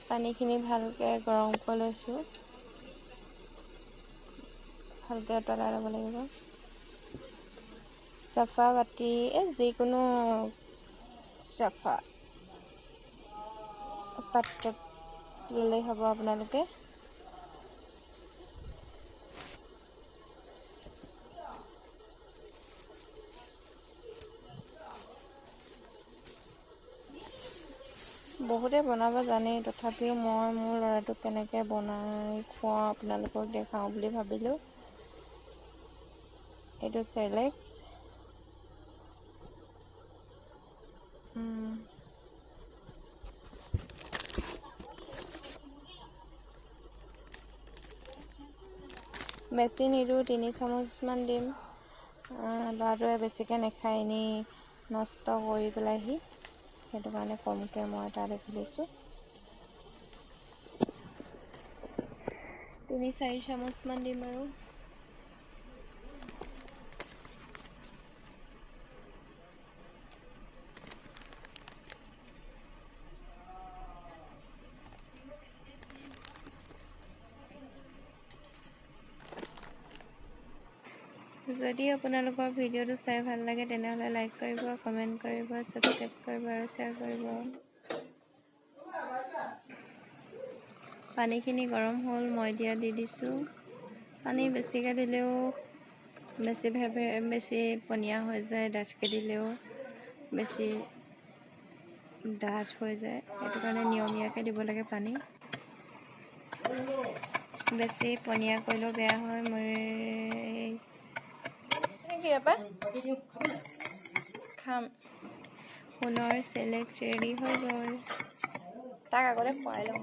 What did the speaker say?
পানীখিনি ভালকৈ গৰম কৰি লৈছোঁ, ভালকৈ উতলাই ল'ব লাগিব। চাফা বাতি, এই যিকোনো চাফা পাত্ৰত ল'লেই হ'ব আপোনালোকে। বহুতে বনাব জানেই, তথাপিও মই মোৰ ল'ৰাটোক কেনেকৈ বনাই খুৱাওঁ আপোনালোকক দেখাওঁ বুলি ভাবিলোঁ। এইটো চেলেক্স। বেছি নিদিওঁ, 3 চামুচমান দিম। ল'ৰাটোৱে বেছিকৈ নাখায়, এনেই নষ্ট কৰি পেলাইহি, সেইটো কাৰণে কমকৈ মই তাত দিছোঁ। 3-4 চামুচমান দিম আৰু। যদি আপোনালোকৰ ভিডিঅ'টো চাই ভাল লাগে তেনেহ'লে লাইক কৰিব, কমেণ্ট কৰিব, ছাবস্ক্ৰাইব কৰিব আৰু শ্বেয়াৰ কৰিব। পানীখিনি গৰম হ'ল, মই দিয়া দি দিছোঁ। পানী বেছিকৈ দিলেও বেছি বেছি পনীয়া হৈ যায়, ডাঠকৈ দিলেও বেছি ডাঠ হৈ যায়। সেইটো কাৰণে নিয়মীয়াকৈ দিব লাগে পানী। বেছি পনীয়া কৰিলেও বেয়া হয়। মই খাম। সোণৰ চেলেক্স ৰেডি হৈ গ'ল। তাক আগতে খুৱাই লওঁ।